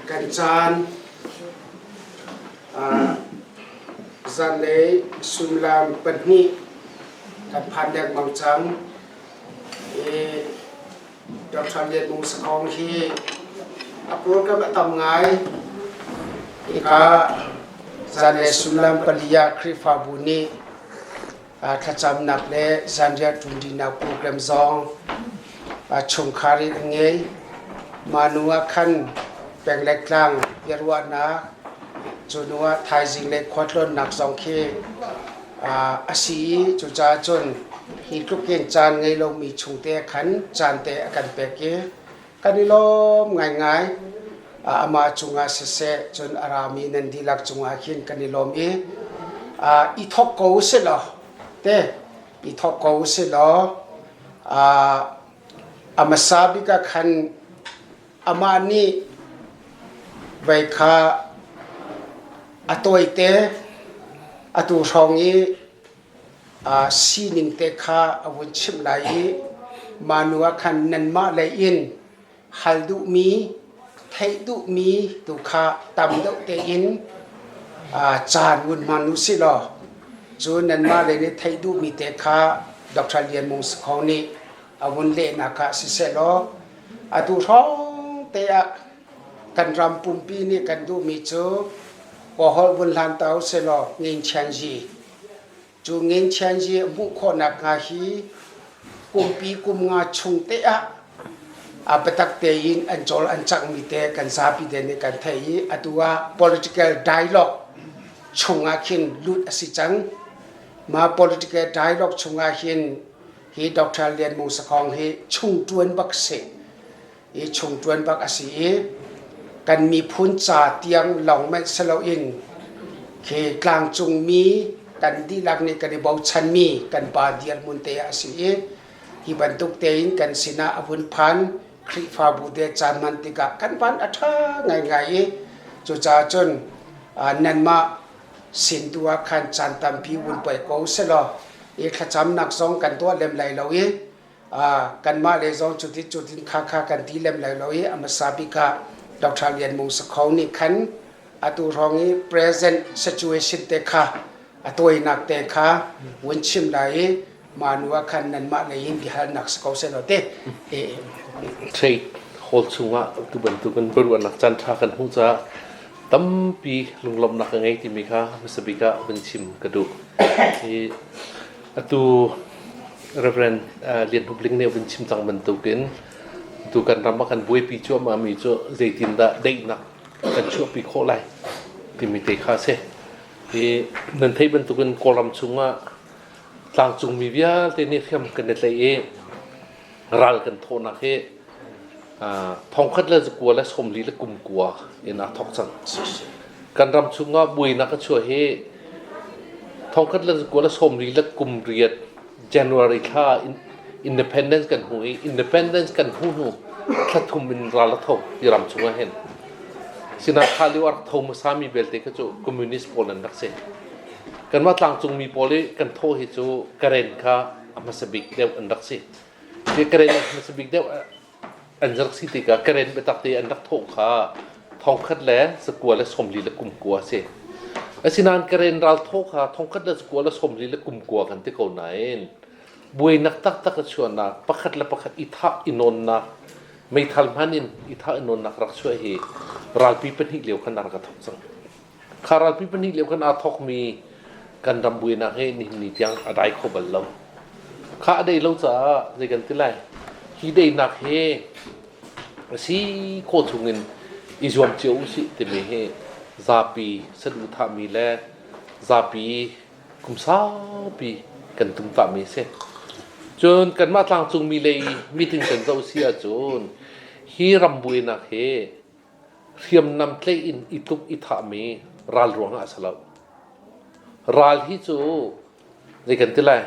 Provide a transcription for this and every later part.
Kan caan zanlei suimilam 2 kan phan dengmang cang. I Dr. Lian Mung Sakhong hi a program a tam ngai. Hika zanlei suimilam 4 ah Khrihfabu nih thlacamnak le zanriah ṭunṭinak program zong chungkhar in an ngei. Mah hnu ah khan peng le tlang biaruahnak, cu hnu ah thaizing le khualtlawnnak zong khi a si i cucaah cun hi tluk in caan ngei lomi chungte khan caan te a kan pek i kan i lawm ngaingai. Amah cungah siseh, cun a rami nan dihlak cungah khin kan i lawm i i thawk ko usih law te i thawk ko usih law a hmasa bik ah khan amah nih vei kha a tawite atu hrawng i sining te kha a vun chimh lai i mah nu ah khan nanmah lei in hal duhmi, theih duhmi tu kha tam deuh tein caan vun hman u sih law cu nanmah lei nih theih duhmi te kha Dr. Lian Mung Sakhong nih a vun lehnak ah siseh law atu hrawng te ah kan ram pumpi nih kan duhmi cu kawholh vun hlan ta u sih law Ngin-chian-yi Cu ngenchianzi a hmuh khawhnak hnga hi kumpi kum nga chung te ah a biatak tein an cawl an cangmi te kan zapi te nih kan theih i atu ah political dialogue chungah khin lut a si cang. Mah political dialogue chungah hin hi Dr. Lian Mung Sakhong hi chung ṭuan bak si. I chung ṭuan bak a si i kan miphun ca tiang lawng manh si loin khi tlangcungmi kan dihlak nih kan i bochanmi kan pa dirhmun te a si i hi bantuk tein kan sinah a vun phan. Khrihfabu te caan hman tikah kan van a ṭha ngaingai i cucaah cun nanmah sin tu ah khan caan tampi vun poi ko selaw i thlacamnak zong kan tuah lem lai lo i kanmah le zong cuti cutin kha kha kan ti lem lai lo i a hmasa bik ah Dr. Lian Mung Sakhong nih khan atu hrawng i present situation te kha a tawinak te kha vun chim lai i mah nu ah khan nanmah lei in biahalnak si ko seh law te. Trade hall chungah tu bantukin biaruahnak caan ṭha kan hmuh caah tampi lunglawmhnak ka ngei timi kha hmasa bik ah vun chim ka duh. Hi Atu Reverend Lian Hup Ling nih a vun chim cang bantukin tu kan ram ah kan buaipi cuahmah mi cu zeitindah daihnak kan chuahpi khawh lai timi te kha a si. Hi nan theih bantukin Kawlram chungah tlangcungmi vialte nih hriam kan i tlaih i ral kan thawhnak hi 1949 in aa thawk cang. Kan ram chungah buainak a chuah hi 1948 January thla independence kan hmu i independence kan hmu hnu thla thum in ral a tho hi ram chungah hin. Sinah kha lio a rak tho hmasami belte kha cu communist pawl an rak si. Kanmah tlangcungmi pawl i kan thawh hi cu Karen kha a hmasa bik deuh an rak si. Hi Karen a hmasa bik deuh an rak si tikah Karen biatak te an rak thawh kha 1949 a si. Asinain Karen ral thawh kha 1949 kan ti ko nain buainak taktak a chuahnak pakhat le pakhat i thah i nawnnak meithal hman in i thah i nawnnak rak chuah hi ralpi pahnih lio khan a rak thawk cang. Kha ralpi pahnih lio khan aa thawkmi kan ram buainak hi nihin ni tiang a dai kho bal lo. Kha a dai lo caah zei kan ti lai? Hi daihnak hi a si khawh chungin i zuam cio usih timi hi zapi saduhthahmi le zapi kum saupi kan tumtahmi a si. Cun kanmah tlangcungmi lei meeting kan zoh si ahcun hi ram buainak hi Hriamnam tlaih in i tuk i thahmi ral ruangah a si lo. Ral hi cu zei kan ti lai?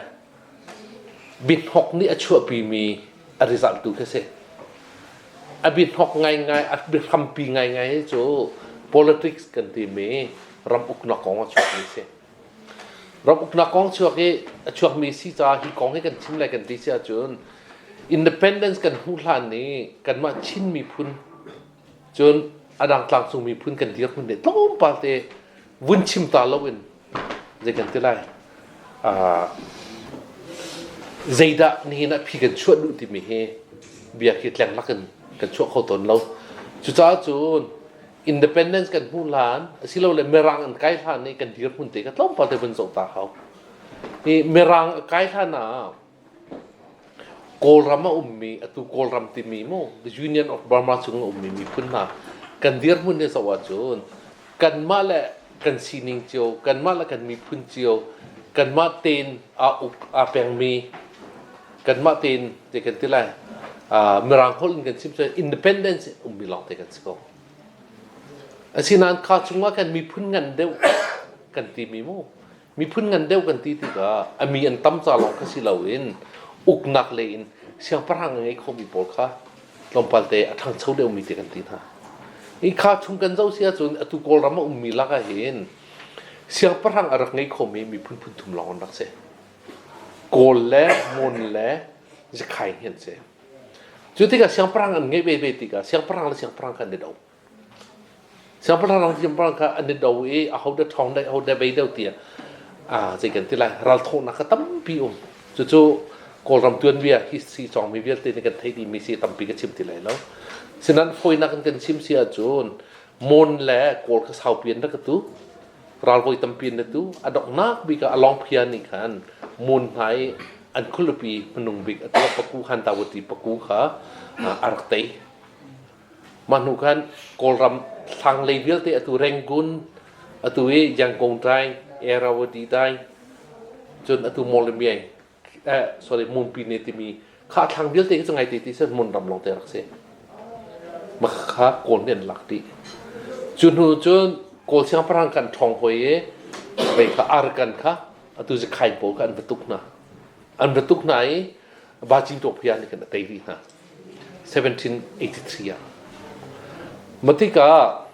Biahnok nih a chuahpimi a result tu khi a si. A biahnok ngaingai, a biahrampi ngaingai hi cu politics kan timi ram uknak kong a chuakmi a si. Ram uknak kong chuak i a chuakmi si caah hi kong hi kan chim lai kan ti si ahcun independence kan hmuh hlan i kanmah Chin miphun cun Adang tlangcung miphun kan dirhmun nih tlawmpal te vun chim ta loin zei kan ti lai, zeidah nihin ah phi kan chuah duh timi hi bia khi tleng lak in kan chuah kho tawn lo. Cucaah cun independence kan hmuh hlan asilole Mirang an kai hlan i kan dirhmun te kha tlawmpal te vun zoh ta hau. Hi Mirang a kai hlan ah Kawlram a ummi, atu Kawlram timi mu, the Union of Burma chung a ummi miphun hna kan dirhmun hi zoh ahcun kanmah le kan sining cio, kanmah le kan miphun cio, kanmah tein aa uk aa pengmi, kanmah tein te kan ti lai, Mirang holh in kan chim cun independence ummi lawng te kan si ko. Asinain kha chungah kan miphun ngan deuh kan timi mu, Miphun ngan deuh kan ti tikah a mi an tam ca lawng kha si loin uknak lei in siangpahrang a ngei khomi pawl kha tlawmpal te a ṭhangcho deuhmi te kan ti hna. Hi kha chung kan zoh si ahcun atu Kawlram a ummi lakah hin siangpahrang a rak ngei khomi miphun phun thum lawng an rak si. Kawl le Mon le Zakhaing hi an si. Cu tikah siangpahrang an ngeih ve ve tikah siangpahrang le siangpahrang kha an i do. Siangpahrang siangpahrang kha an i do i ahodah ṭhawng deuh ahodah bei deuh tiah zei kan ti lai, ralthawhnak kha tampi um. Cucu Kawlram tuanbia history cawngmi vialte nih kan theih dihmi si, tampi ka chim ti lai lo. Sinain fawinak in kan chim si ahcun Mon le Kawl kha saupi an rak i tu. Ral voi tampi an i tu. A donghnak bik ah Alongphia nih khan Mon hna i an khualipi hmanung bik atu Paku Hantawati Paku kha a rak tei. Mah hnu khan Kawlram thlanglei vialte atu Rangoon, atu i Yangon Dai, Irrawaddy Dai, cun atu Mawlamyine, sorry, Munpine timi kha thlang vialte khi cu ngaite ti si Mon ram lawngte rak si. Mah kha Kawl nih an lak dih. Cu hnu cun Kawl siangpahrang kan ṭhawng hoi i vei kha Arakan kha atu Zakhain pawl kha an va tuk hna. An va tuk hna i Bacing Tuakpia nih khan a tei rih hna. 1783 ah. Matikah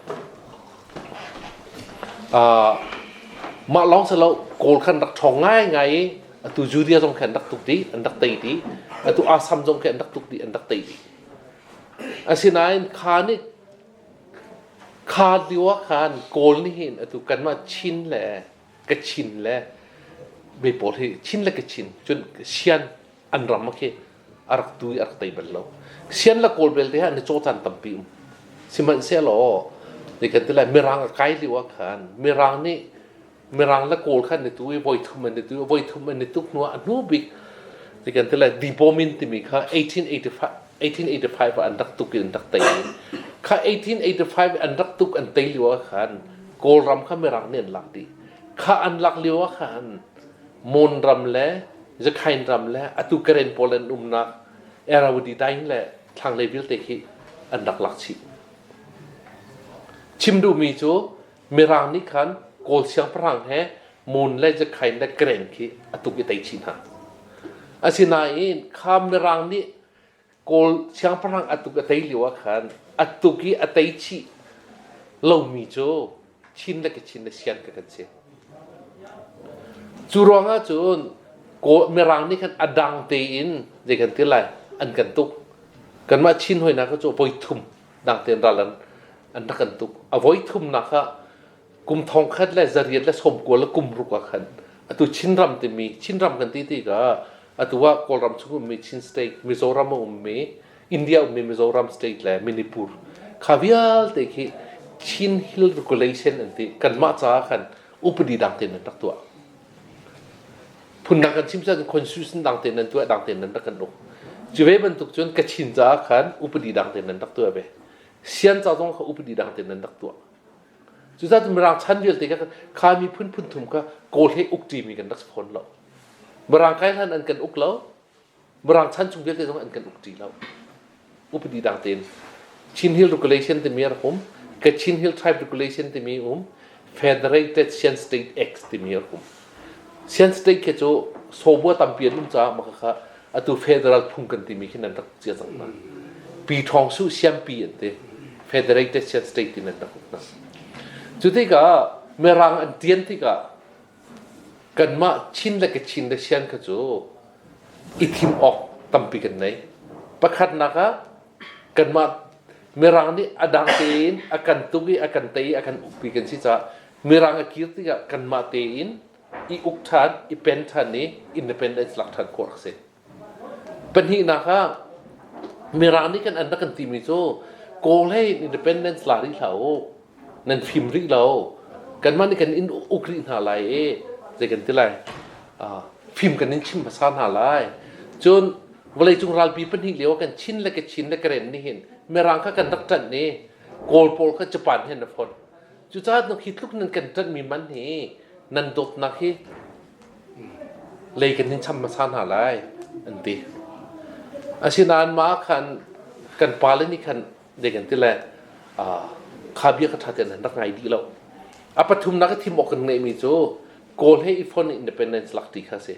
mah lawng si lo, Kawl khan rak ṭhawng ngaingai i atu Judea zong khan rak tuk dih, an rak tei dih. Atu Assam zong khi an rak tuk dih, an rak tei dih. Asinain kha nih kha lio ah khan Kawl nih hin atu kanmah Chin le Kachin le ve pawl hi, Chin le Kachin cun Sian an ram khi a rak tu i a rak tei bal lo. Sian le Kawl belte he an i caw caan tampi um. Sihmanhsehlaw ni kan ti lai, Mirang a kai lio ah khan Mirang nih Mirang le Kawl khan ni tu i voi thum an i tu, voi thum an i tuk hnu ah a hnu bik ni kan ti lai Dibomin timi kha 1885 ah an rak tuk i an rak tei. Kha 1885 an rak tuk an tei lio ah khan Kawlram kha Mirang nih an lak dih. Kha an lak lio ah khan Mon ram le Zakhain ram le atu Karen pawl an umnak Irrawaddy Daing le thlanglei vialte khi an rak lak chih. Chim duhmi cu Mirang nih khan Kawl siangpahrang he Mon le Zakhain le Karen khi a tuk i tei chih hna. Asinain kha Mirang nih Kawl siangpahrang a tuk a tei lio ah khan a tuk i a tei chih lomi cu Chin le Kachin le Sian ka kan si. Cu ruangah cun Kawl Mirang nih khan a dang tein zei kan ti lai, an kan tuk. Kanmah Chin hoinak cu voi thum dang tein ral an rak kan tuk. A voi thumnak ah kum 1996 ah khan atu Chinram timi, Chinram kan ti tikah atu ah Kawlram chung ummi Chin state, Mizoram a ummi, India ummi Mizoram state le Manipur kha vialte khi Chin Hill Regulation an ti. Kanmah caah khan upadi dang tein an rak tuah. Phundang kan chim cun constitution dang tein an tuah, dang tein an rak kan uk. Cu ve bantuk cun Kachin caah khan upadi dang tein an rak tuah ve. Sian ca zong kha upadi dang tein an rak tuah. Cucaah Mirang chan vialte kha kha miphun phun thum kha Kawl he uk ṭimi kan rak si fawn lo. Mirang kai hlan an kan uk lo. Mirang chan chung vialte zong an kan uk ṭi lo. Upadi dang tein Chin Hill Regulation timi a rak um. Kachin Hill Tribe Regulation timi um. Federated Shan State Act timi a rak um. Shan State khi cu sawbua tampi an um caah mah kha atu federal phung kan timi khin an rak cia cang hna. Pi Thawng Su Siampi an ti. Federated Shan State tin an rak uk hna. Cu tikah Mirang an tian tikah kanmah Chin le Kachin le Shan kha cu i thim awk tampi kan nei. Pakhatnak ah kanmah Mirang nih a dang tein a kan tuk i a kan tei i a kan ukpi kan si caah Mirang a kir tikah kanmah tein i uk ṭhan, i pen ṭhan i independence lak ṭhan khawh rak si. Pahnihnak ah Mirang nih kan an rak kan timi cu Kawl he independence la rih hlah u, nan fim rih lo, kanmah nih kan in uk rih hna lai i zei kan ti lai, fim kan in chim hmasa hna lai. Cun vawleicung ralpi pahnih lio kan Chin le Kachin le Karen nih hin Mirang kha kan rak ṭanh i Kawl pawl kha Japan he an fonh. Cucaah hi tluk nan kan ṭanhmi man hi nan dawtnak hi lei kan in cham hmasa hna lai an ti. Asinain mah khan kan pale nih khan zei kan ti le kha bia kha ṭha tein an rak ngai dih lo. A pathumnak i thim awk kan ngeihmi cu Kawl he i fonh independence lak ti kha a si.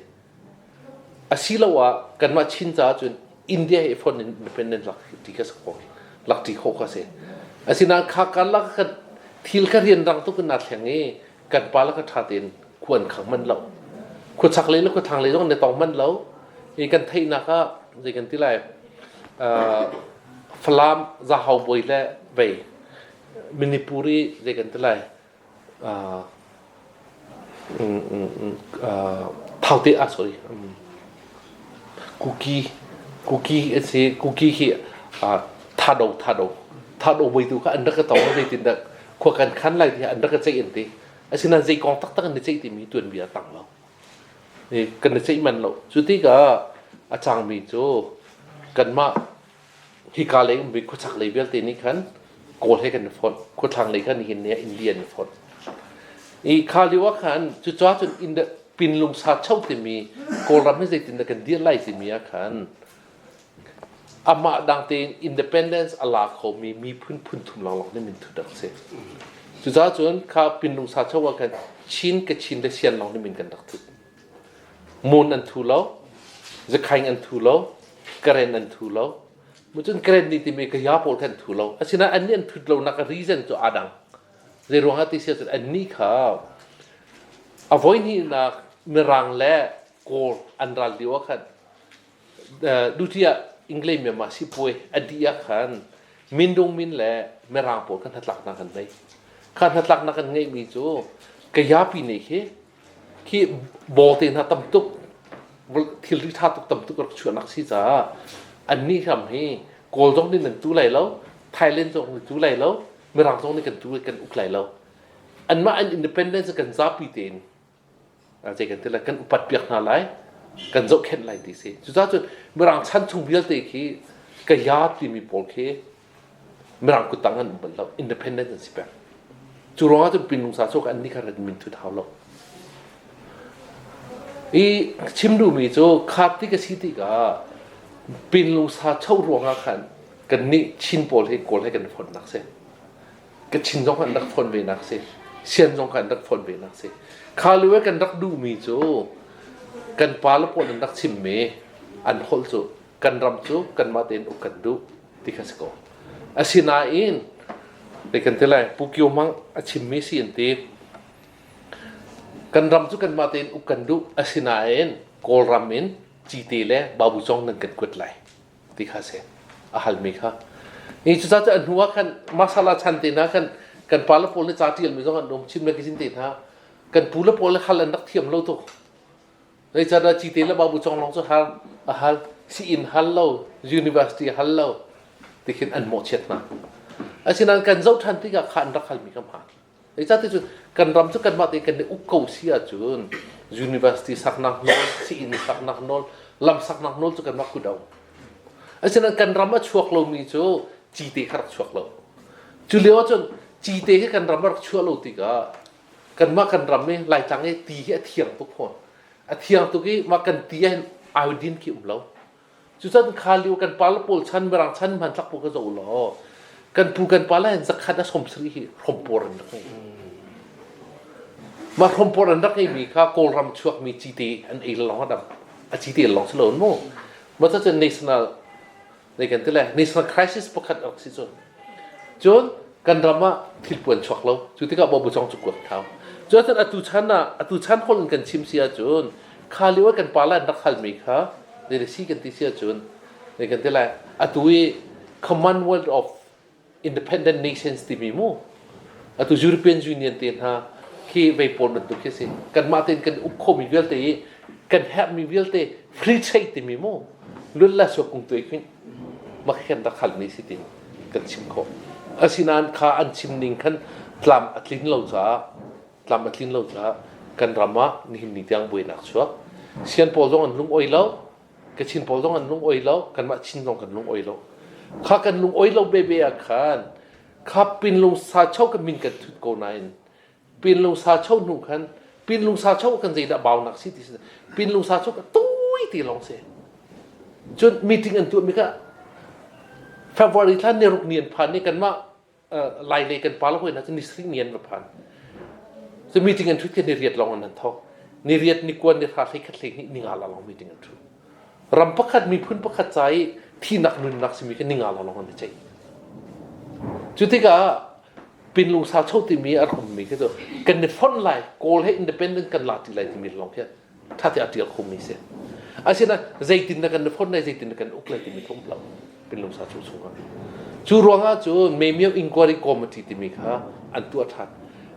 Asiloah kanmah Chin caah cun India he i fonh in independent lak ṭi kha si kho lak ṭi khawh kha si. Asinain kha karlak kan thil kha rianrang tuk in aa thleng i kan pa le kha ṭha tein khua an khang manh lo. Khuachak lei le khuathlang lei zong an i tong manh lo. I kan theihnak ah zei kan ti lai Falam Zahau bawi le vei Manipur i zei kan ti lai Thaute ah sorry Kuki Kuki a si Kuki hi Thado Thado Thado boi tu kha an rak ka tong zeitindah khua kan khan lai ti an rak ka ceih an ti. Asinain zei kong taktak an i ceih timi tuanbia a tang lo. Kan i ceih manh lo. Cu tikah a cangmi cu kanmah Hika lei ummi khuachak lei vialte nih khan Kawl he kan i fonh. Khuathlang lei khan nihin ni ah India an i fonh. I kha lio ah khan cucaah cun Pinlung sa cho timi Kawlram hi zeitindah kan dir lai timi ah khan amah dang tein independence a la khomi miphun phun thum lawnglawng nih min thut rak si. Cucaah cun kha Pinlung sa cho ah khan Chin, Kachin le Sian lawng nih min kan rak thut. Mon an thu lo, Zakhaing an thu lo, Karen an thu lo. Mucun Karen nih timi ka ya pawl kha an thu lo. Asinain annih an thut lonak a reason cu aa dang. Zei ruangah ti si ahcun annih kha a voihnihnak Mirang le Kawl an ral lio ah khan duty ah England Myanmar sipuai a dih ah khan Mindung min le Mirang pawl kha hnatlaknak an ngei. Kha hnatlaknak an ngeihmi cu Kayapi nih khi Khi bawte hna tam tuk thilri ṭha tuk tam tuk rak chuahnak si caah annih ram hi Kawl zong nih nan tu lai lo, Thailand zong nih tu lai lo, Mirang zong nih kan tu kan uk lai lo. Anmah an independence kan zapi tein zei kan ti lai kan upat piak hna lai, kan zohkhenh lai ti si. Cucaah cun Mirang chan chung vialte khi kaya timi pawl khi Mirang kuttang an um bal lo, independent an si peng. Cu ruangah cun Pinlungsa cu an nih kha rat min thut hau lo. I chim duhmi cu kha ti ka si tikah Pinlungsa cho ruangah khan kan nih Chin pawl hi Kawl he kan fonnak si. Ka Chin zong kan rak fon ve nak si. Sian zong kan rak fon ve nak si. Kha lio kan rak duhmi cu kan pa le pawl an rak chimmi an holh cu kan ram cu kanmah tein uk kan duh ti kha si ko. Asinain te kan ti lai Pu Kio Mang a chimmi si an ti. Kan ram cu kanmah tein uk kan duh asinain Kawlram in cite le babu cong nan kan kuat lai ti kha si a halmi kha. Ni cucaah cu a hnu ah khan masala chan te hna khan kan pa le pawl nih ca ṭialmi zong an um Chin magazine te hna kan pu le pawl le hal an rak thiam lo tuk. Zeicahtiah cite le babu cong lawng cu hal a hal sii-inn hal lo university hal lo tikhin an mawhchiat hna. Asinain kan zoh ṭhan tikah kha an rak halmi kha hmaan. Zeicahtiah cun kan ram cu kanmah tein kan i uk ko si ahcun university saknak nawl, sii-inn saknak nawl, lam saknak nawl cu kanmah kut a um. Asinain kan ram a chuak lomi cu cite kha rak chuak lo. Cu lio ahcun cite hi kan ram a rak chuah lo tikah Kanmah kan ram i Laitlang i ti hi a thiang tuk fawn. A thiang tuk i mah kan ti ahhin iodine khi um lo. Cucun kha lio kan pa le pawl chan Mirang chan hmanthlak pawl kha zoh law kan pu kan pa le hin zakhat a 70 hi hrompawr an rak ngei. Mah hrompawr an rak ngeimi kha Kawlram chuakmi cite an ei lawng a dam. A cite lawng si lo mu. Mah cu national Zei kan ti lai national crisis pakhat a rak si cu. Cun kan ram ah thilpuan chuak lo. Cu tikah babu cong cu kuak thau. Cu cun atu chan ah atu chan holh in kan chim si ahcun kha lio ah kan pa le an rak halmi kha zei si kan ti si ahcun zei kan ti lai atu i Commonwealth of Independent Nations timi mu atu European Union te hna khi vei pawl bantuk khi si. Kanmah tein kan uk khomi vialte i kan herhmi vialte free trade timi mu lun la suak kung tuai khin makhen rak halmi si tin kan chim khawh. Asinain kha an chim ning khan tlam a tlin lo caah tlam a tlin lo caah kan ram ah nihin ni tiang buainak chuak. Sian pawl zong an lung oi lo, Kachin pawl zong an lung oi lo, kanmah Chin zong kan lung oi lo. Kha kan lung oi lo bebe ah khan kha pinlung sa cho kan min kan thut ko nain pinlung sa cho hnu khan pinlung sa cho kan zeidah baunak si ti si pinlung sa cho ka tui ti lawng si. Cun meeting an tuah mi kha February thla ni ruk ni an phan ni kanmah Lai lei kan pa lo hoi na cu ni sarih ni an va phan. Cu meeting an thut khi ni riat lawng an thok. Ni riat ni kuan ni hra hlei khat hlei hnih ni nga la lawng meeting an thu. Ram pakhat miphun pakhat ca i thinak nunnak simi khi ni nga la lawng an i ceih. Cu tikah pinlung sa cho timi a rak ummi khi cu kan ni fonh lai Kawl he independent kan la ti lai timi lawng khi tha te a tial khomi si. Asinain zeitin na kan ni fonh lai zeitin na kan uk lai timi khi um lo. Pinlung sa chu chungah. Cu ruangah cun Memio Inquiry Committee timi kha an tuah ṭhan.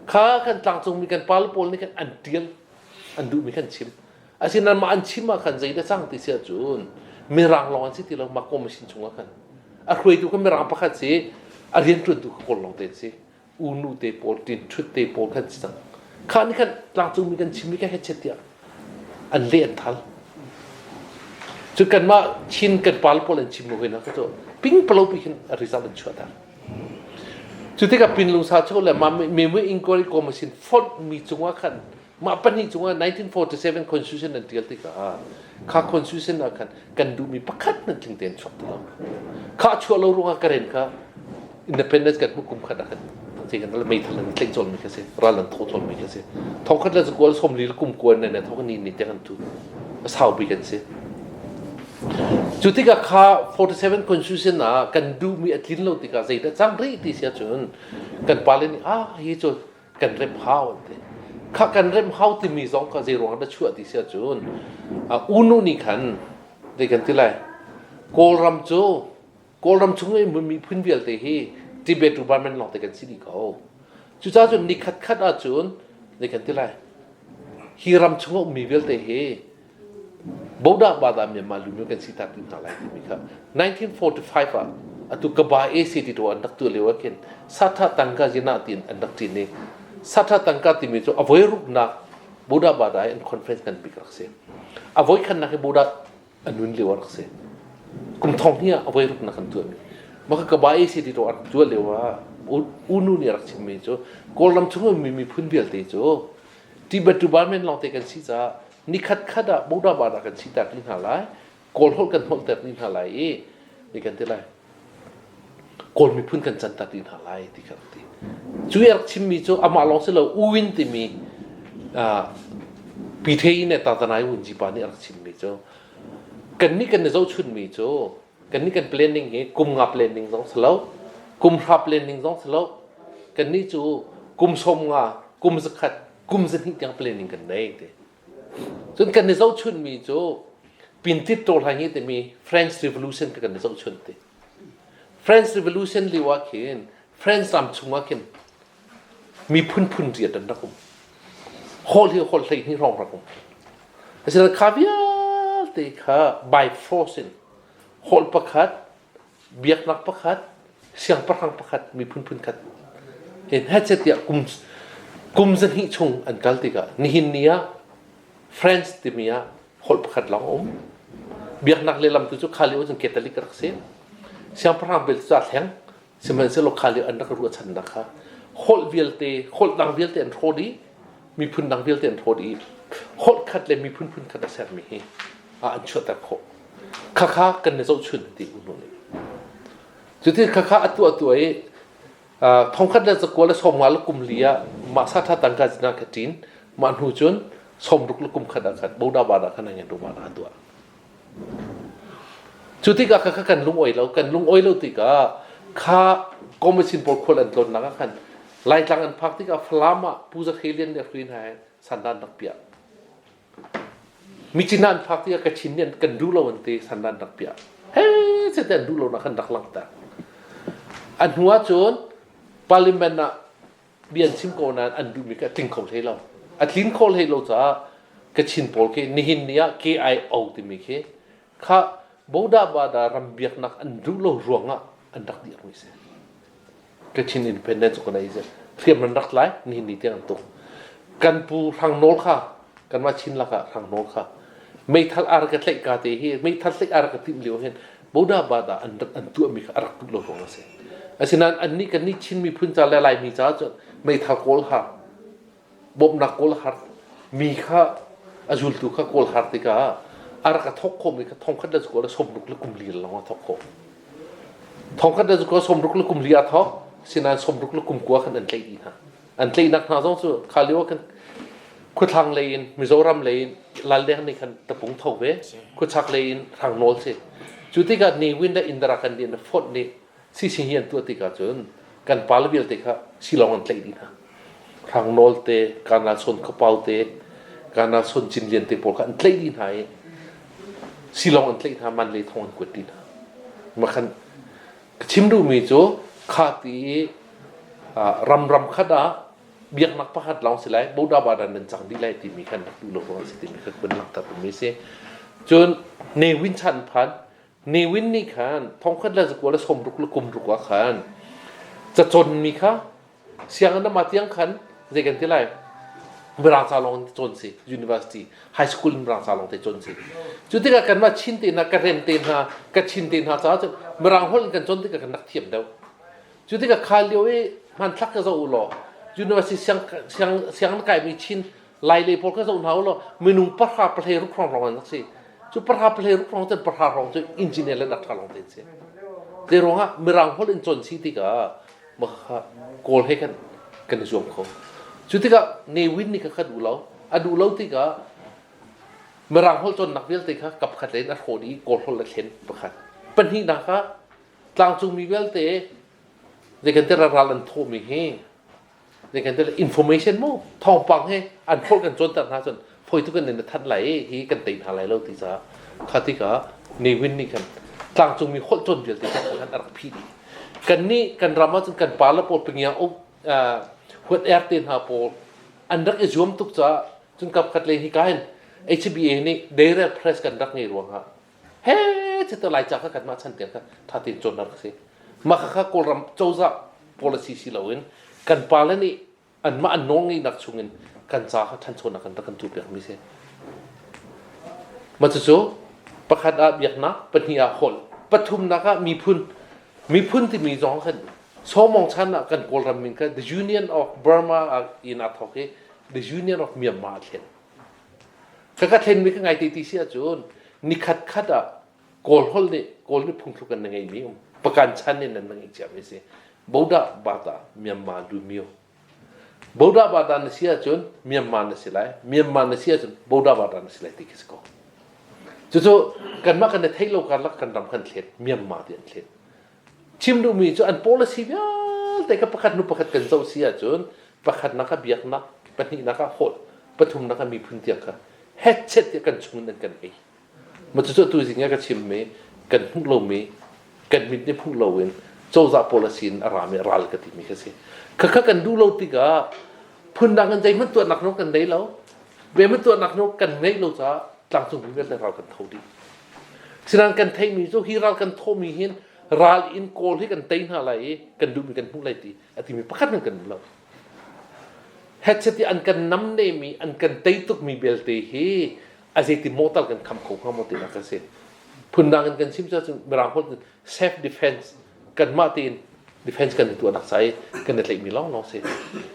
Kha kan tlangcungmi kan pale pawl nih khan an ṭial, an duhmi khan chim. Asinain mah an chim ah khan zeidah cang ti si ahcun Mirang lawng an si ti lo mah commission chungah khan. A hruaitu kha Mirang pakhat si, a rianṭuantu kha Kawl lawng te an si. Unu te pawl, tin ṭhut te pawl khan si cang. Kha nih khan tlangcungmi kan chimmi kha hechet tiah an leh an thal. Cu kanmah Chin kan pal pawl an chim lo hoi na ka cu ping palo pi khin a result an chuah ter. Cu tikah pinlung sa cho le mah memu inquiry commission fonh mi cungah khan mah pahnih cungah 1947 constitution an tial tikah kha constitution ah khan kan duhmi pakhat hmanh tling tein chuak ti lo. Kha chuah lo ruangah Karen kha independence kan hmuh kum khat ah khan zei kan meithal an tlaih colmi kha si ral an tho colmi kha si thongkhat le zakual sawmli le kum kuan ne thong ni ni te kan tu a sau bik an si cu tikah kha 47 constitution ah kan duhmi a tlin lo tikah zeidah cang rih ti sia cun kan pale nih ah hi cu kan rem hau an ti kha kan rem hau timi zong kha zei ruang dah chuah ti sia cun unu nih khan zei kan ti lai Kawlram cu Kawlram chung i miphun vialte hi Tibet Burman lawngte kan si dih ko. Cucaah cun nikhat khat ahcun zei kan ti lai? Hi ram chung a ummi vialte hi Bodah Bada Myanmar Lumyo kan si tak hna lai timi kha 1945 ah atu Kaba ACT to an rak tuah lio ah khin Satha Tangka Jina tiin an rak ṭin i Satha Tangka timi cu a voi ruknak Bodah Bada in conference kan bik rak si. A voi khannak hi Bodah a nun lio a rak si. Kum thong hnih ah a voi ruk na kan tuahmi. Maka ka ba ACD to an tuah lio ah unu nih a rak chimmi cu Kawlram chung ummi miphun vialte cu Tibet Burman lawngte kan si caah nikhat khat ah Buddha Bada kan si ter ni hna lai Kawl holh kan holh ter ni hna lai i ni kan ti lai Kawl miphun kan can ter ti hna lai ti kha ti. Cu i a rak chimmi cu amah lawng si lo Uwin timi Pi Thei ne Tatanai Wunji pa nih a rak chimmi cu kannih kan i zohchunmi cu kannih kan planning hi kum nga planning zong si lo kum hra planning zong si lo kannih cu kum sawm nga kum zakhat kum zahnih tiang planning kan nei ti cun kan i zohchunmi cu pintit to hlai ngi timi French Revolution ka kan i zohchun ti French Revolution lio ah khin French ram chungah khin miphun phun riat an rak um. Holh hi holh 12 hrawng rak um. Asinain kha vialte kha by force in holh pakhat, biaknak pakhat, siangpahrang pakhat, miphun phun khat in hechet tiah kum kum zahnih chung an kal tikah nihin ni ah France timi ah holh pakhat lawng a um. Biaknak lehlam tu cu kha lio cun Catholic rak si. Siangpahrang bel cu a thleng. Sihmanhsehlaw kha lio an rak ruahchannak kha holh vialte, holh dang vialte an hrawt i miphun dang vialte an hrawt i holh khat le miphun phun khat a sermi hi an chuahter khawh. Khakha kan i zohchun ti unu nih. Cuti khakha a tuah tuah i thongkhat le zakua le sawmnga le kum li ah mah satha tangka zina kha ṭin mah hnu cun sawmruk le kum khat ah khan boda bada khan an ruma ah tuah. Cu tikah kha kan lungawi lo kan lungawi lo tikah kha commission pawl khual an tlawnnak ah khan Laitlang an phak tikah Falam ah Pu Za Hre Lian nih a hruai hna i sandan rak piah. Michina an phak tikah Kachin nih kan duh lo an ti sandan rak piah. He te an duh lo nak khan rak langhter. A hnu ahcun parliament ah bia an chim ko nain an duhmi kha a tling kho hlei lo. A tlin kho hlei lo caah Kachin pawl khi nihin ni ah KIO timi khi kha Boda Bada ram biaknak an duh lo ruangah an rak dirmi si. Kachin Independence Organization hriam an rak tlai nihin ni tiang an tuk. Kan pu Hrang Nawl kha kanmah Chin lakah Hrang Nawl kha meithal ar ka tlaih ka te hi meithal tlaih ar ka timh lio hin Boda Bada an an tuahmi kha a rak duh lo ruang a si. Asinain annih kannih Chin miphun ca le Laimi ca cun meithal kawl har bawmhnak kawl har mi kha a zultu kha kawl har tikah a rak a thawk khawhmi kha thongkhat le zakua le sawmruk le kum li lawng a thawk khawh. Thongkhat le zakua sawmruk le kum li a thawk sinain sawmruk le kum kua khan an tlaih dih hna. An tlaihnak hna zong cu kha lio ah khan khuathlang lei in Mizoram lei in Laldeng nih khan tapung tho ve khuachak lei in Hrangnawl si. Cu tikah Ne Win le Indira Gandhi an fonh nih sising hi an tuah tikah cun kan pa le vialte kha silawng an tlaih dih hna. Hrangnawl te, Kana Son Khuapau te, Kana Son Cinlian te pawl kha an tlaih dih hna i silawng an tlaih hna man le thong an kuat dih hna. Mah khan ka chim duhmi cu kha ti i ram ram khat ah biaknak pakhat lawng si lai boda bada nan cang dih lai timi khan rak duh lo ruang si timi kha kun langhter mi si. Cun Ne Win chan phan Ne Win nih khan thongkhat le zakua le sawmruk le kumruk ah khan cacawn mi kha sianginn ah tiang khan zei kan ti lai Mirang ca lawng in cawn si university high school in Mirang ca lawng te cawn si cu tikah kanmah Chin te hna Karen te hna Kachin te hna caah cun Mirang holh in kan cawn tikah kan rak thiam deuh cu tikah kha lio i hmanthlak ka zoh u law university siang siang sianginn kaimi Chin Lai lei pawl kha zoh hna u law minung pahra pahlei ruk hrawng hrawng an rak si cu pahra pahlei ruk hrawng cun pahra hrawng cu engineer le doctor lawng te an si zei ruangah Mirang holh in cawn si tikah mah Kawl he kan kan i zuam kho cu tikah Ne Win nih kha kha duh lo a duh lo tikah Mirang holh cawnnak vialte kha kap khat in a hrawh dih i Kawl holh a thlen pakhat pahnihnak ah tlangcungmi vialte zei kan ti ral an thawhmi hi zei kan ti information mu thawngpang he an holh kan cawnter hna cun foi tu kan in that lai hi kan tei hna lai lo ti caah kha tikah Ne Win nih khan tlangcungmi holh cawn vialte kha khan a rak phih dih kan nih kan ram ah cun kan pa le pawl pingia um huat er te hna pawl an rak i zuam tuk caah cun kap khat le hi ka hin HBA nih Deirel Press kan rak ngei ruangah he chete lai ca kha kan mah chan tiang kha tha tein cawn rak si mah kha Kawlram cozah policy si loin kan pa le nih anmah an nawlngeihnak chungin kan ca kha ṭhanchonak kan rak kan tuahpiak mi si. Mah cucu pakhat ah biaknak, pahnih ah holh, pathumnak ah miphun. Miphun timi zong khan Sawmong chan ah kan Kawlram min kha the Union of Burma in aa thawk i the Union of Myanmar a thlen. Ka ka thlenmi ka ngai te ti si ahcun nikhat khat ah Kawl holh nih Kawl nih phungthluk an ngeihmi um pakan chan in an ngeih ciami si. Boda Bata Myanmar Lumio. Boda Bata na si ahcun Myanmar na si lai. Myanmar na si ahcun Boda Bata na si lai ti khi si ko. Cucu kanmah kan i theih lo karlak kan ram kan thlet Myanmar ti an thlet. Chim duhmi cu an policy vialte kha pakhat hnu pakhat kan zoh si ahcun pakhatnak ah biaknak, pahnihnak ah holh, pathumnak ah miphun tiang kha hetchet tiah kan chung in an kan ei. Mah cucu atu zing ah ka chimmi kan hmuh lomi kan mit nih hmuh loin cozah policy in a rami ral ka timi kha si. Khakha kan duh lo tikah phundang in zeihmanh tuahnak nawl kan nei lo. Zeihmanh tuahnak nawl kan ngeih lo caah tlangcung mi vialte ral kan tho dih. Sinain kan theihmi cu hi ral kan thawhmi hin ral in Kawl hi kan tei hna lai i kan duhmi kan hmuh lai ti a timi pakhat hmanh kan um lo. Hetchet i an kan namnehmi, an kan tei tukmi belte hi a zeiti maw tal kan kham kho hnga maw tinak a si. Phundang in kan chim cu Mirang holh self defense kanmah tein defense kan i tuahnak ca i kan i tlaihmi lawnglawng si.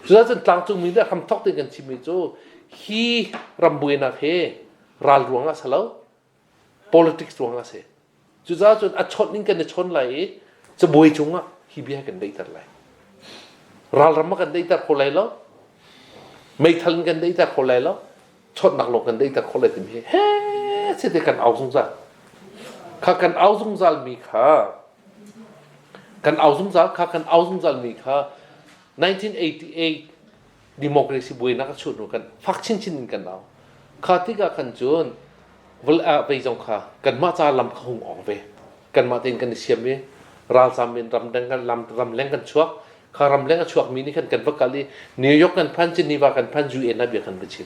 Cucaah cun tlangcungmi nih hramthok tein kan chimmi cu hi ram buainak hi ral ruangah si lo politics ruangah si. Cucaah cun a chawnh in kan i chawn lai i cabuai cungah hi bia kan daihter lai. Ralram ah kan daihter kho lai lo. Meithal in kan daihter kho lai lo. Chawnhnak lawng kan daihter kho lai timi hi he te kan au zungzal. Kha kan au zungzal mi kha kan au zungzal kha kan au zungzal mi kha 1988 democracy buainak a chuah hnu kan fak chinchin in kan au. Kha tikah khan cun vei zong kha kanmah ca lam kha hung ong ve. Kanmah tein kan i siam i Ralzam in ramdang kan lam ramleng kan chuak. Kha ramleng a chuakmi nih khan kan va kal i New York kan phan, Geneva kan phan, UN ah bia kan va chim.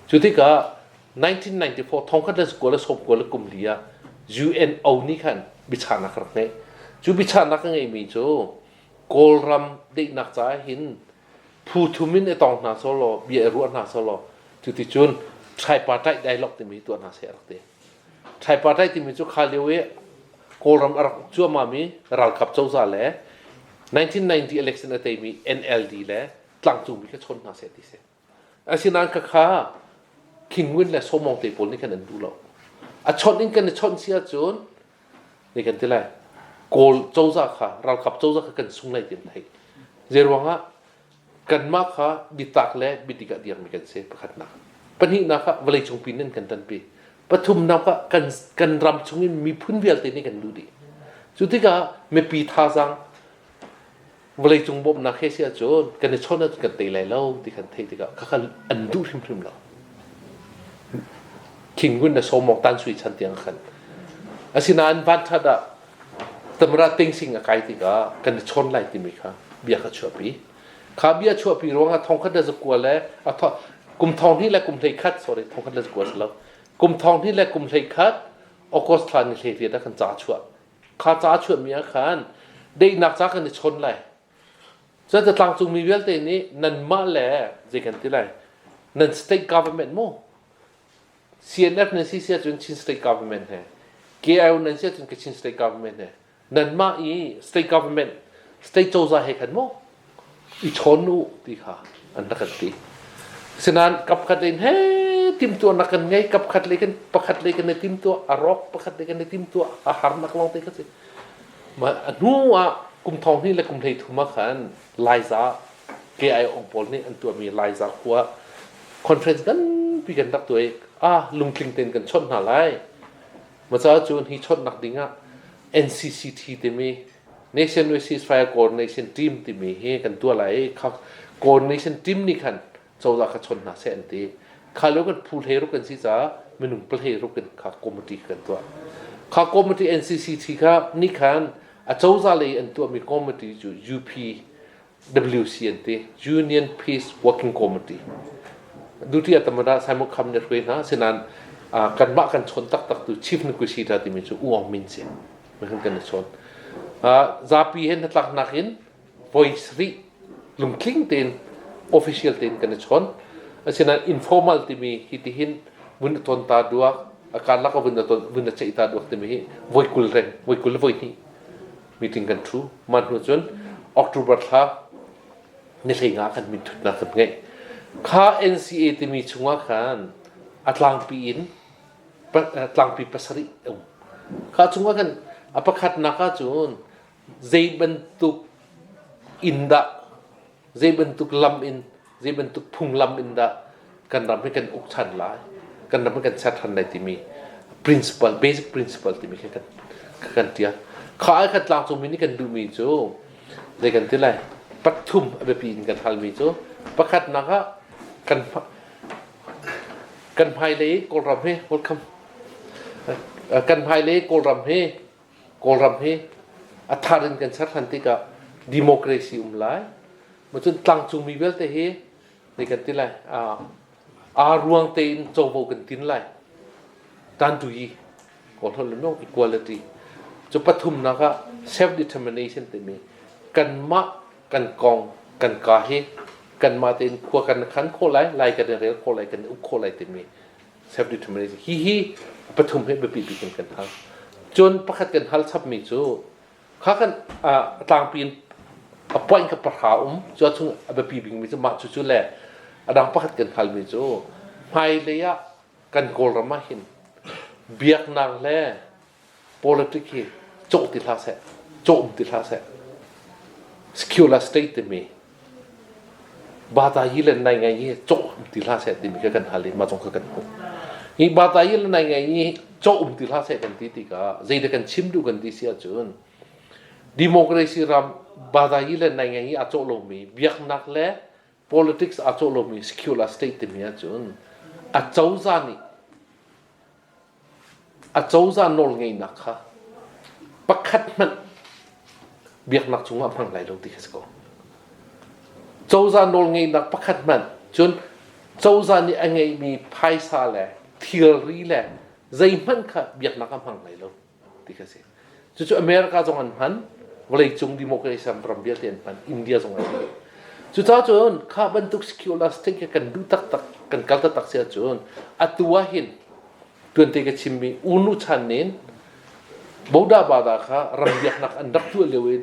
Cu tikah 1994 thongkhat le zakua le sawmkua le kum li ah UNO nih khan biachahnak a rak ngeih. Cu biachahnak a ngeihmi cu Kawlram daihnak caah hin phu thum in i tong hna sawlaw, bia i ruah hna sawlaw, cuticun tripartite dialogue timi tuah hna seh a rak ti. Tripartite timi cu kha lio i Kawlram a rak uk cuahmahmi ralkap cozah le 1990 election a teimi NLD le tlangcungmi kha chawn hna seh ti si. Asinain khakha King Win le Sawmong te pawl nih khan an duh lo. A chawnh in kan i chawnh si ahcun nih kan ti lai Kawl cozah kha ralkap cozah kha kan sung lai ti an theih. Zeiruangah kanmah kha biatak le biadik ah dirmi kan si pakhatnak. Pahnihnak ah vawleicung pin in kan tanpi. Pathumnak ah kan kan ram chungin miphun vialte nih kan duh dih. Cu tikah mipi thazaang vawleicung bawmhnak he si ahcun kan i chawn ahcun kan tei lai lo ti kan theih tikah khakha an duh hrimhrim lo. Thingun le sawmawk tan sui chan tiang khan. Asinain vanṭhat ah Tamara Tingsing a kai tikah kan i chawn lai timi kha bia kha chuahpi. Kha bia chuahpi ruangah thongkhat le zakua le kum thong hnih le kum hlei khat sorry thongkhat le zakua si lo kum thong hnih le kum hlei khat August thla ni hlei riat ah kan ca chuah. Kha ca chuahmi ah khan daihnak ca kan i chawn lai. Cun tlangcungmi vialte nih nanmah le zei kan ti lai nan state government mu CNF nan si si ahcun Chin state government he KIO nan si ahcun Kachin state government he nanmah i state government state cozah he khan mu i chawn u ti kha an rak kan ti. Sinain kapkhat in he timtuahnak kan ngei kapkhat lei kan pakhat lei kan i timtuah a rawk pakhat lei kan i timtuah a harnak lawng te kha si. Ma a hnu ah kum thong hnih le kum hlei thum ah khan Laiza KIO pawl nih an tuahmi Laiza khua conference nganpi kan rak tuah i ah lungtling tein kan chawnh hna lai. Ma caah cun hi chawnhnak ding ah NCCT timi Nation with Ceasefire Coordination Team timi hi kan tuah lai i kha coordination team nih khan cozah kha chawn hna seh an ti. Kha lio kan phu hlei ruk kan si caah minung pahlei ruk in kha committee kan tuah. Kha committee NCCT kha nih khan a cozah lei an tuahmi committee cu UPWC an ti Union Peace Working Committee. Duty atamada Simon Kham ne hruai hna sinan kanmah kan chawn taktak tu chief negotiator timi cu U Aung Min si. Kan kan chawn. Zapi he hnatlaknak in voi sarih lungtling tein official tein kan i chawn. Asinain informal timi hi tihin vun ton ta duak a karlak a vun ton vun a ceih ta duak timi hi voi kul reng voi kul voi hnih meeting kan thu man hnu cun October thla ni hlei nga kan min thutnak kan ngeih kha NCA timi chungah khan a tlangpi in tlangpi pasarih um kha chungah khan a pakhatnak ah cun zei bantuk inn dah zei bantuk lam in zei bantuk phunglam in dah kan ram hi kan uk ṭhan lai kan ram hi kan ser ṭhan lai timi principle basic principle timi khi kan kan ṭial kha ai khat tlangcungmi nih kan duhmi cu zei kan ti lai pathum a biapi in kan halmi cu pakhatnak ah kan kan hmailei Kawlram hi welcome kan hmailei Kawlram hi Kawlram hi a thar in kan ser ṭhan tikah democracy um lai. Cun tlangcungmi vialte hi zei kan ti lai aa ruang tein covo kan tin lai. Tantu yi Kawl holh le no equality. Cu pathumnak ah self determination timi kanmah kan kong kan ka hi kanmah tein khua kan khan khawh lai, lai kan i rel khawh lai, kan i uk khawh lai timi self determination hi hi pathum hi biapi bik in kan hal cun pakhat kan hal chapmi cu kha kan tlangpi in a point kha pahra um cu chung a biapi bikmi cu mah cu cu le a dang pakhat kan halmi cu hmailei ah kan kawlram ah hin biaknak le politic hi cawh ti hlah seh cawh um ti hlah seh secular state timi bata yi le nai ngai hi cawh um ti hlah seh timi kha kan hal i mah zong kha kan hmuh hi bata yi le nai ngai hi cawh um ti hlah seh kan ti tikah zeidah kan chim duh kan ti si ahcun democracy ram bata yi le nai ngai hi a cawh lomi biaknak le politics a cawh lomi secular state timi ahcun a cozah nih Acozah nawlngeihnak kha pakhat hmanh Biaknak cungah hmang lai lo ti kha si ko. Cozah nawlngeihnak pakhat hmanh cun cozah nih a ngeihmi phaisa le thilri le zeihmanh kha biaknak ah hmang lai lo ti kha si. Cucu America zong an hman, vawleicung democracy ram vialte an hman, India zong an hman. Cucaah cun kha bantuk secular state kha kan duh taktak, kan kal taktak si ahcun atu ah hin tuante ka chimmi unu chan nin Boda Bada kha ram biaknak an rak tuah lio in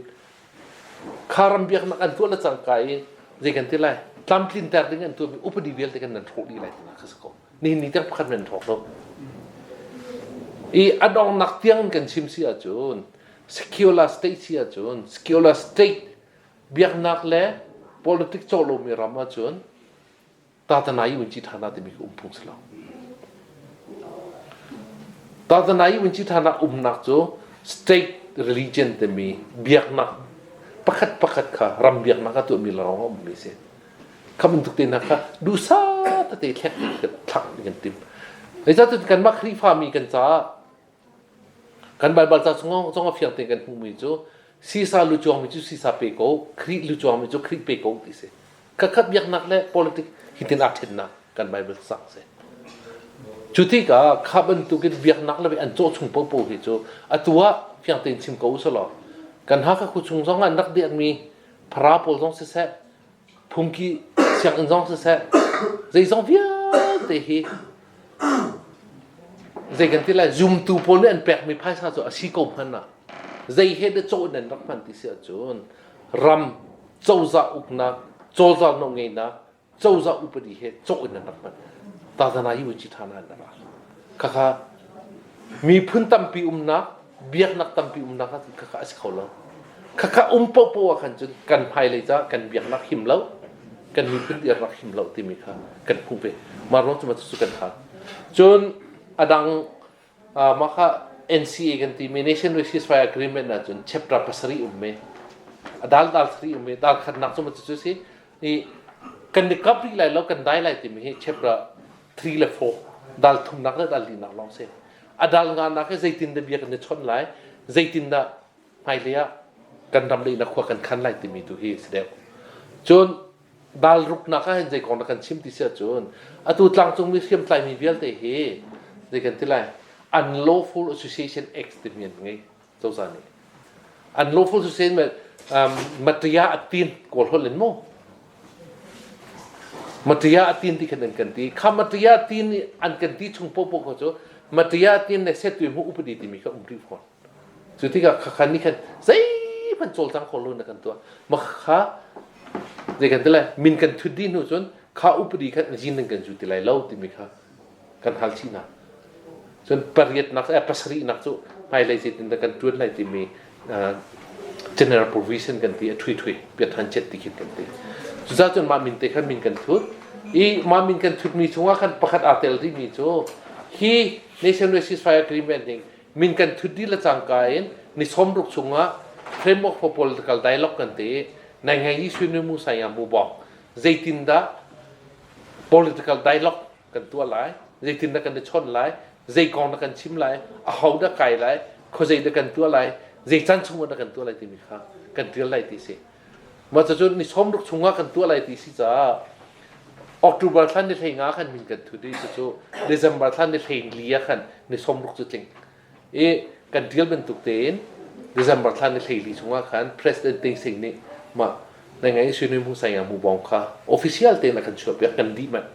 kha ram biaknak an tuah le cangka i zei kan ti lai tlamtlinter ding an tuahmi upadi vialte kan nan hrawh dih lai tinak kha si ko. Nihin ni tiang pakhat men hrawk lo. I a dongnak tiang kan chim si ahcun secular state si ahcun secular state biaknak le politics cawh lomi ram ahcun tatanayi wunci thana timi ka um phung si lo. Tatanayi wunci thana umnak cu state religion timi biaknak pakhat pakhat kha ram biaknak a tuahmi lawng a ummi si. Kha bantuk te hna kha duhsah tete thlek thlak kan tim. Zeicahtiah kanmah Khrihfami kan caah kan Baibal ca chung zong a fiang tein kan hmuhmi cu sisa lu cuangmi cu sisa pe ko, Khrih lu cuangmi cu Khrih pe ko ti si. Khatkhat biaknak le politic hitin aa ṭhennak kan Baibal sang si. Cu tikah kha bantukin biaknak le an cawh chung popo hi cu atu ah fiang tein chim ko usalaw kan Hakha khu chung zong ah an rak dirhmi phara pawl zong siseh phungki sianginn zong siseh zeizong vialte hi zei kan ti lai zumtu pawl nih an pekmi phaisa cu a si ko hmanh ah zei he dah cawh in an rak hman ti si ahcun ram cozah uknak cozah nawlngeihnak cozah upadi he cawh in an rak hman tazana yi ci thana an rak khakha miphun tampi umnak biaknak tampi umnak ah khakha a si kho lo. Khakha um popo ah khan cun kan hmailei ca kan biaknak him lo, kan miphun rak him lo timi kha kan hmuh ve. Mah ruang cu cu kan hal. Cun adang mah kha NCA kan timi Nation with Ceasefire Agreement ah cun chapter pasarih um me. A dal dal sarih um me. Dal khatnak cu cu si i kan ni kap rih lai lo kan dai lai timi hi chapter 3 le 4 dal thumnak le dal linak lawng si. A dal nganak hi zeitin dah bia kan i chawnh lai, zeitin dah hmailei ah kan ram le khua kan khan lai timi tu hi si deuh. Cun dal ruknak ah hin zei kong dah kan chim ti si ahcun atu tlangcungmi hriamtlaimi vialte hi zei kan ti lai Unlawful Association Act timi an ngei cozah nih. Unlawful association matria atin kawl holh in mu Matria atin ti khan an kan ti. Kha matria atin an kan ti chung popo kha cu matria atin le set tu mu upadi timi kha um rih fawn. Cu tikah khakhan nih khan zeihmanh cawlcang kho lo na kan tuah. Ma kha zei kan ti lai min kan thut dih hnu cun kha upadi khan zin nan kan zu ti lai lo timi kha kan hal chih hna. Cun pariatnak pasarihnak cu hmailei zeitin dah kan ṭuan lai timi general provision kan ti a ṭhui ṭhui piathan chet ti khin kan ti. Cucaah cun mah min te khan min kan thut. I mah min kan thutmi chungah khan pakhat aa tel rihmi cu hi Nation Wide Ceasefire Agreement ning min kan thut dih le cangka in ni 60 chungah framework for political dialogue kan ti nai ngai yi sui mu sai ya mu bong zeitindah political dialogue kan tuah lai zeitin dah kan i chawnh lai zei kong dah kan chim lai aho dah kai lai khuazei dah kan tuah lai zei caan chung dah kan tuah lai timi kha kan tial lai ti si mah cu ni 60 chungah kan tuah lai ti si caah October thla ni 15 khan min kan thut i cucu December thla ni 14 ah khan ni 60 cu tling i kan tial bantuk tein December thla ni 14 chungah khan President Thein Sein nih mah na ngai sui mu sai mu bong kha official tein a kan chuahpiak kan dih manh.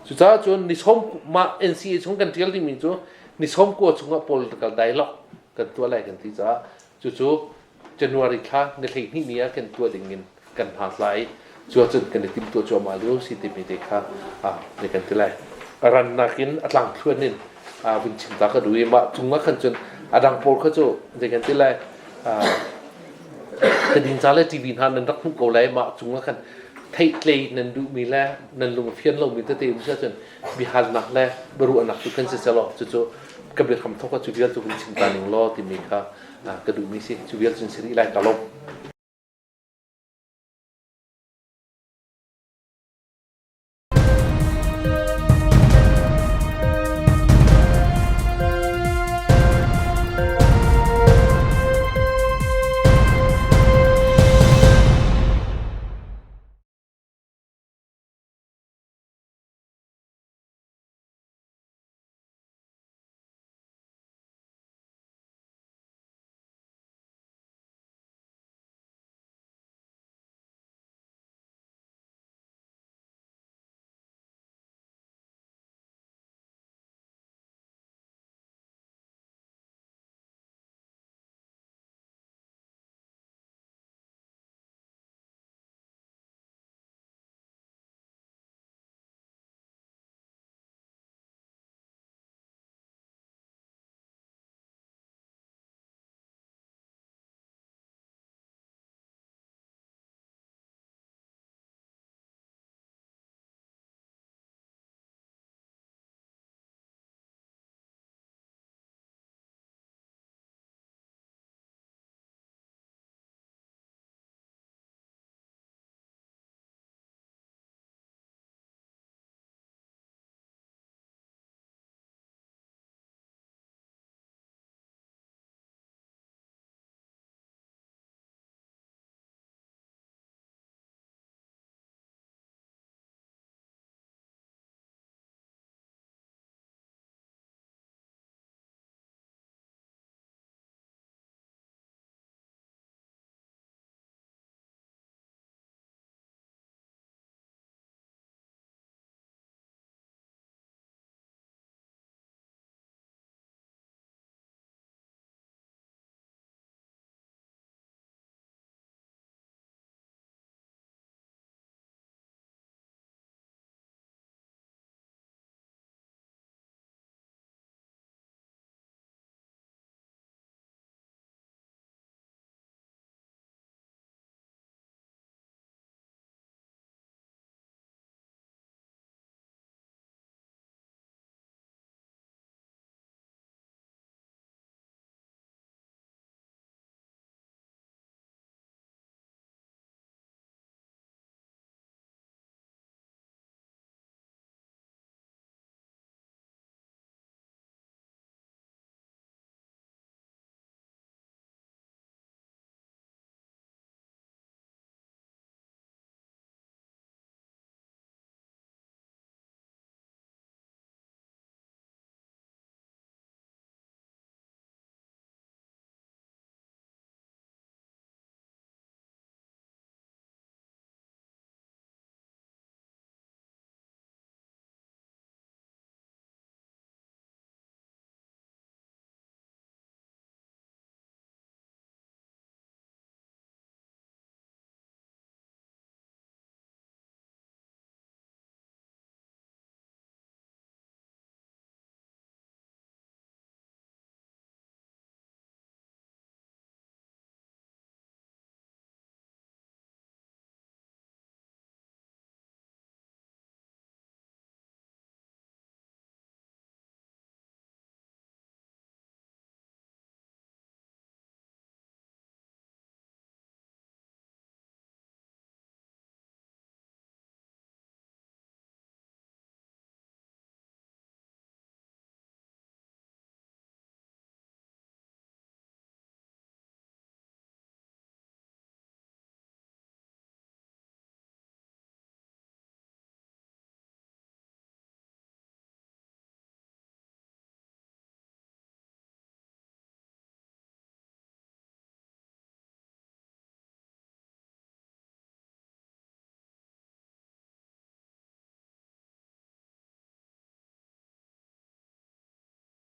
Cucaah cun ni sawm mah NCA chung kan tial dingmi cu ni 90 chungah political dialogue kan tuah lai kan ti caah cucu January thla ni 12 ni ah kan tuah ding in kan hna lai cu ahcun kan i timtuah cuahmah lio si timi te kha ne kan ti lai. Rannak in a tlangthluan in vun chim ta ka duh i mah cung ah khan cun a dang pawl kha cu zei kan ti lai tadinca le TV hna nan rak hmuh ko lai mah cung ah khan theihtlei nan duhmi le nan lung fian lomi tete um si ahcun biahalnak le biaruahnak cu kan si selaw cucu ka biahram thawk ah cu vial cu vun chim ta ning law timi kha ka duhmi si cu vial cun si rih lai ka lawm.